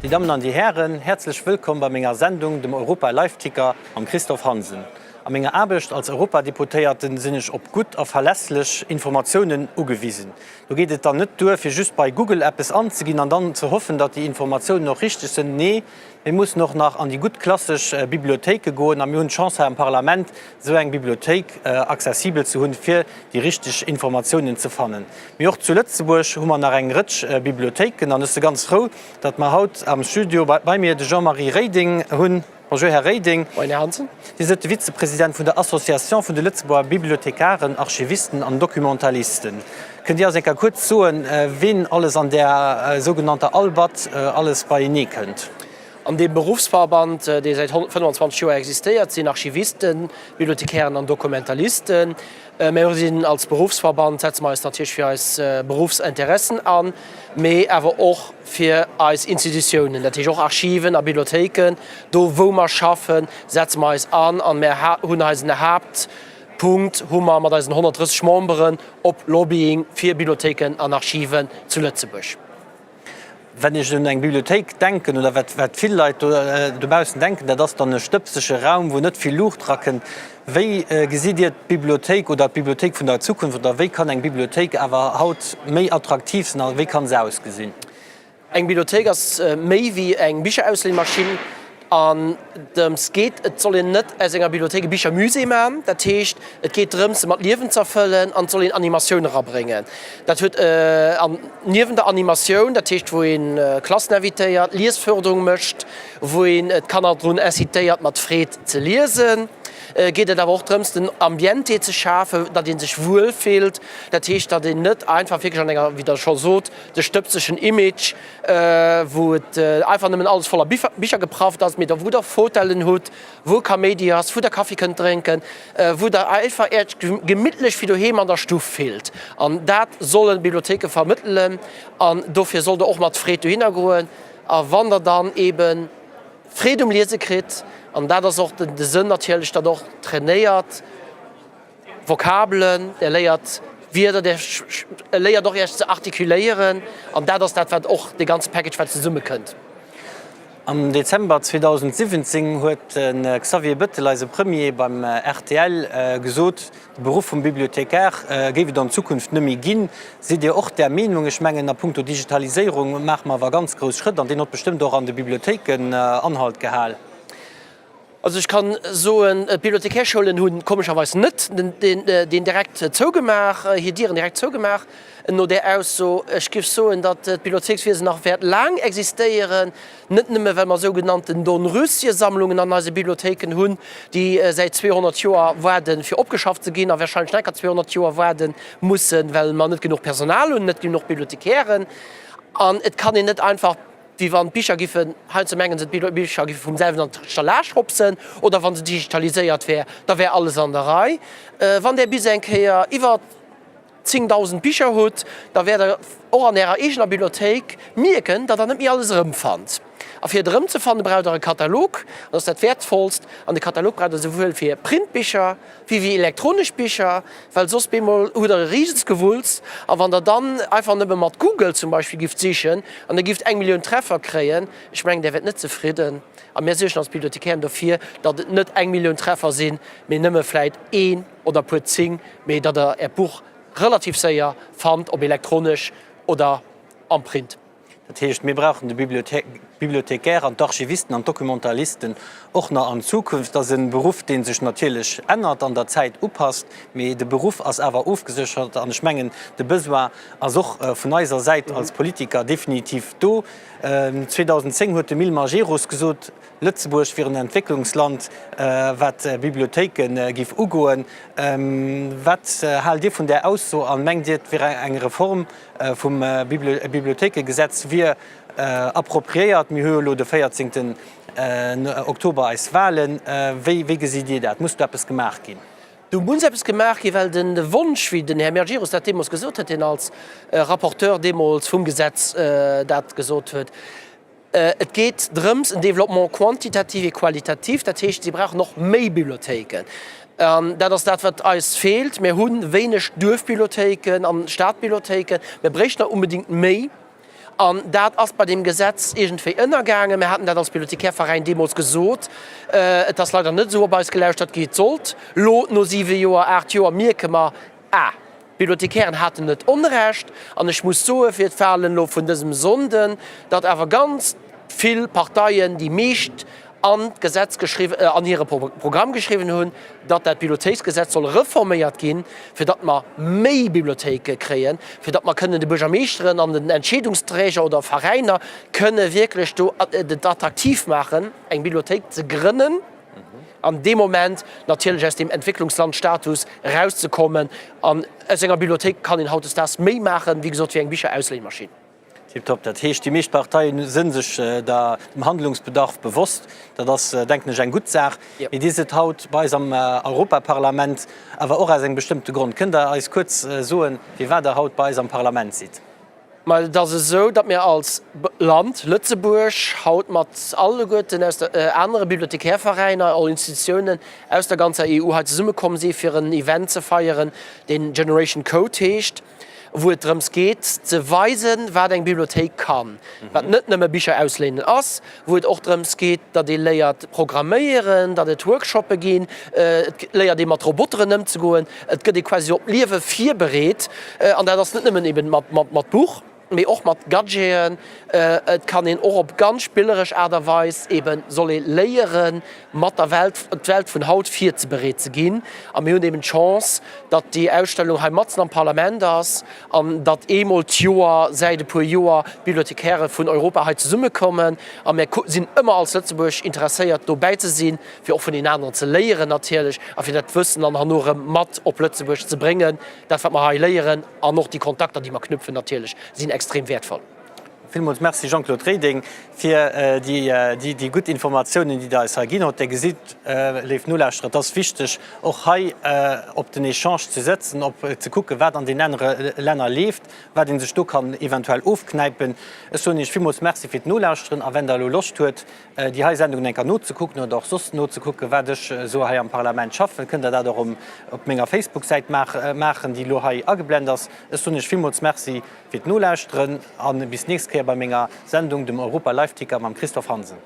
Déi Dammen an déi Hären, häerzlech wëllkomm bei menger Sendung, dem Europa Live Ticker mam Christophe Hansen. A menger Aarbecht als Europadeputéierten sinn ech op gutt a verlässlech Informatiounen ugewisen. Do geet et dann net duer, fir just bei Google eppes anzeginn an dann ze hoffen, datt déi Informatiounen och richteg sinn. Nee, mir mussen och nach an déi gutt klassesch Bibliothéike goen a mir hunn d'Chance hei am Parlament esou eng Bibliothéik accessibel ze hunn, fir déi richteg Informatiounen ze fannen. Mee och zu Lëtzebuerg hu mer nach eng Rëtsch Bibliothéiken an ech si ganz frou, datt mer haut am Studio bei mir de Jean-Marie Reding hunn. Bonjour Här Reding. Moien Här Hansen. Dir sidd de Vizepresident vun der Association vun de Lëtzebuerger Bibliothekaren, Archivisten an Documentalisten. Kënnt Dir eis eng Kéier kuerz soen, ween alles an där sougenannter ALBAD alles beienee kënnt? An deem Beruffsverband, dee säit 25 Joer existéiert, sinn Archivisten, Bibliothekären an Dokumentalisten. Mir sinn als Beruffsverband, setze mer eis natierlech fir eis Beruffsinteressen an, mee awer och fir eis Institutiounen, dat heescht och Archiven a Bibliothéiken, do wou mer schaffen, setze mer eis an a mir hunn eisen Haaptpunkt hu mer mat eisen 130 Memberen op Lobbying fir Bibliothéiken an Archiven zu Lëtzebuerg. Wenn ech un eng Bibliothéik denken, oder wat wat vill Leit dobaussen denken, dat ass dann e stëbsege Raum, wou net vill Luucht rakënnt. Wéi gesitt Dir d'Bibliothéik oder d'Bibliothéik vun der Zukunft oder wéi kann eng Bibliothéik awer haut méi attraktiv sinn a wéi kann se ausgesinn? Eng Bibliothéik ass méi wéi eng Bicherausléinmaschinn. An drëms geet, et soll een net aus enger Bibliothéik e Bichermusée maachen. Dat heescht, et geet drëms, se mat Liewen z'erfëllen an et soll een Animatioun erabréngen. Dat huet, an niewent der Animatioun, dat heescht, wou ee Klassen invitéiert, Liesförderung mécht, wou een d'Kanner drun incitéiert, mat Freed ze liesen, geet et awer och drëms, den Ambiente ze schafen, datt ee sech wuel fillt. Dat heescht, datt een net einfach wierklech an enger, wéi Der scho sot, de stëbsegen Image, wou et einfach nëmmen alles voller Bicher geprafft ass, mee wou der Fotellen hutt, wou Kaméidi ass, wou der Kaffi kënnt drénken, wou der einfach Äerch gemittlech wéi doheem an der Stuff fillt. An dat solle Bibliothéike vermëttelen an dofir sollt der och mat Freed dohinner goen. A wann der dann eebe Freed um Liese kritt, an dat ass och de Sënn natierlech, datt och trainéiert, Vokabelen, der léiert Wierder, der léiert och Iech ze artikuléieren an dat ass dat, wat och dee ganze Package, wat zesummekënnt. Am Dezember 2017 huet de Xavier Bettel, eise Premier, beim rtl gesot, de Beruff vum Bibliothekar géif et an Zukunft net méi ginn. Sidd Dir och där Meenung? Ech mengen, a punkto Digitaliséierung maache mer awer ganz grouss Schrëtt an deen huet bestëmmt och an de Bibliothéiken Anhalt gehal. Also ech kann soen, d'Bibliothekärsschoulen hu komescherweis net deen direkt zougemaach, hir Dieren direkt zougemaach no där Ausso. Ech géif soen, datt d'Bibliothéikswiesen nach wäert laang existéieren, net nëmme well mer sougenannten Dornröschensammlungen an eise Bibliothéiken hunn, déi säit 200 Joer waarden, fir opgeschafft ze ginn a wahrscheinlech nach enker 200 Joer waarde mussen, well mer net genuch Personal hunn, net genuch Bibliothekären. An et kann een net einfach Wéi wann d'Bicher giffen, heiansdo mengen se d'Bicher giffe vum selwen an d'Stellage hopsen, oder wann se digitaliséiert wär, da wär alles an der Rei. Wann där bis eng Kéier iwwer 10.000 Bicher hutt, da wäert der och an ärer eegener Bibliothéik mierken, datt der net méi alles erëmfannt. A fir et erëmzefannen, braucht der e Katalog, an dat ass dat Wäertvollst. An de Katalog braucht der souwuel fir Printbicher, wéi wéi elektronesch Bicher, well soss bemol hutt der e Riesengewulls a wann der dann einfach nëmme mat Google zum Beispill gifft sichen an der gifft eng Millioun Treffer kréien, ech mengen där wäert net zefridden. A mir suergen als Bibliothekären dofir, datt et net eng Millioun Treffer sinn, mee nëmme vläit een oder e puer zing, mee datt der äert Buch relativ séier fannt, ob elektronesch oder am Print. Dat heescht, mir brauchen de Bibliothécaire an d'Archivisten an d'Documentalisten och nach an Zukunft. Dat ass e Beruff, dee sech natierlech ännert, an der Zäit upasst, mee de Beruff ass awer ofgeséchert an ech mengen, de Besoin ass och vun eiser Säit als Politiker definitiv do. 2010 huet de Mil Majerus gesot, Lëtzebuerg wier en Entwécklungsland, wat Bibliothéike giff ugoen. Wat haalt Dir vun där Ausso a mengt Dir, et wier eng Reform vum Bibliothéikegesetz wier appropriéiert? Mir hu jo elo de 14 Oktober eis Wahlen. Wéi gesitt Dir dat? Muss do eppes gemaach ginn? Do muss eppes gemaach ginn, well de Wonsch, wéi den Här Majerus dat deemools gesot huet, deen als Rapporteur deemools vum Gesetz dat gesot huet, Et geet drëms, en Développement quantitatif et qualitatif, dat heescht, si brauchen och méi Bibliothéiken. An dat ass dat, wat eis feelt. Mir hu wéineg Duerfbibliothéiken an Stadbibliothéiken. Mir bréichten der onbedéngt méi. An dat ass bei deem Gesetz iergendwéi ënnergaangen. Mir haten dat als Bibliothekärveräin deemools gesot. Et ass leider net esou op eis gelauschtert gi, et sollt. Lo, no siwe Joer, aacht Joer, mierke mer, Ah, d'Bibliothekären haten net Onrecht. An ech muss soe fir d'Wahlen elo vun dësem Sonnden, datt awer ganz vill Parteien, déi meescht, an d'Gesetz geschriwwen, an hire Programm geschriwwen hunn, datt dat Bibliothéiksgesetz soll reforméiert ginn, fir datt mer méi Bibliothéike kréien, fir datt mer kënnen de Buergermeeschteren an den Entscheedungsträger oder Veräiner kënne wierklech do et attraktiv maachen, eng Bibliothéik ze grënnen an dee Moment natierlech aus deem Entwécklungslandstatus erauszekommen. An aus enger Bibliothéik kann een hautdesdaags méi maachen, wéi gesot, wéi eng Bicherausléinmaschinn. Tiptop. Dat heescht, déi meescht Parteien sënn sech der, dem Handlungsbedarf bewosst. Dat ass, denken ech, eng gutt Saach. Mee Dir sidd haut bei eis am Europaparlament, awer och aus engem bestëmmte Grond. Kënnt Der eis kuerz soen, firwat Der haut bei eis am Parlament sidd? Ma et ass esou, datt mir als Land Lëtzebuerg haut mat alleguerten aus der, anere Bibliothekärveräiner, all Institutiounen aus der ganzer EU hei zesummekomm si fir en Event ze feieren, deen Generation Code heescht. wou et drëms geet ze weisen, wat eng Bibliothéik kann, wat net nëmme Bicher ausléinen ass, wou et och drëms geet, datt ee léiert programméieren, datt et Workshoppe ginn, et léiert ee mat Roboteren ëmzegoen, et gëtt ee quasi op d'Liewe virbereet an dat ass net nëmmen eben mat Buch, mee och mat Gadgeten. Et kann een och op ganz spilleresch Aart a Weis eben soll ee léieren, mat der Welt, d'Welt vun haut virzebereet ze ginn. A mir hunn eben d'Chance, datt déi Ausstellung hei matzen am Parlament ass an datt eemol d'Joer säit e puer Joer d'Bibliothekäre vun Europa hei zesummekommen. A mir sinn ëmmer als Lëtzebuerg interesséiert, dobäi ze sinn, fir och vun deenen aneren ze léieren natierlech a fir dat Wëssen dann herno erëm mat op Lëtzebuerg ze bréngen, dat wat mer hei léieren an och déi Kontakter, déi mer knüpfen natierlech, sinn extrem wäertvoll. Villmools Merci Jean-Claude Reding fir déi gutt Informatiounen, déi Der eis hei ginn hutt. Dir gesitt, léif Nolauschterer, et ass wichteg, och hei op den Echange ze sëtzen, op ze kucken, wat an den anere Länner leeft, wat ee sech do kann eventuell ofknäipen. Ech soen Iech villmools Merci fir d'Nolauschteren a wenn Der elo Loscht huet, déi hei Sendungen eng Kéier nozekucken oder och soss nozekucken, wat ech esou hei am Parlament schaffen, kënnt Der dat och op menger Facebook-Säit maachen, déi elo hei ageblent ass. Ech soen Iech villmools Merci Fir d'Nolauschteren an bis nächst Kéier bei menger Sendung, dem Europa Live Ticker mam Christophe Hansen.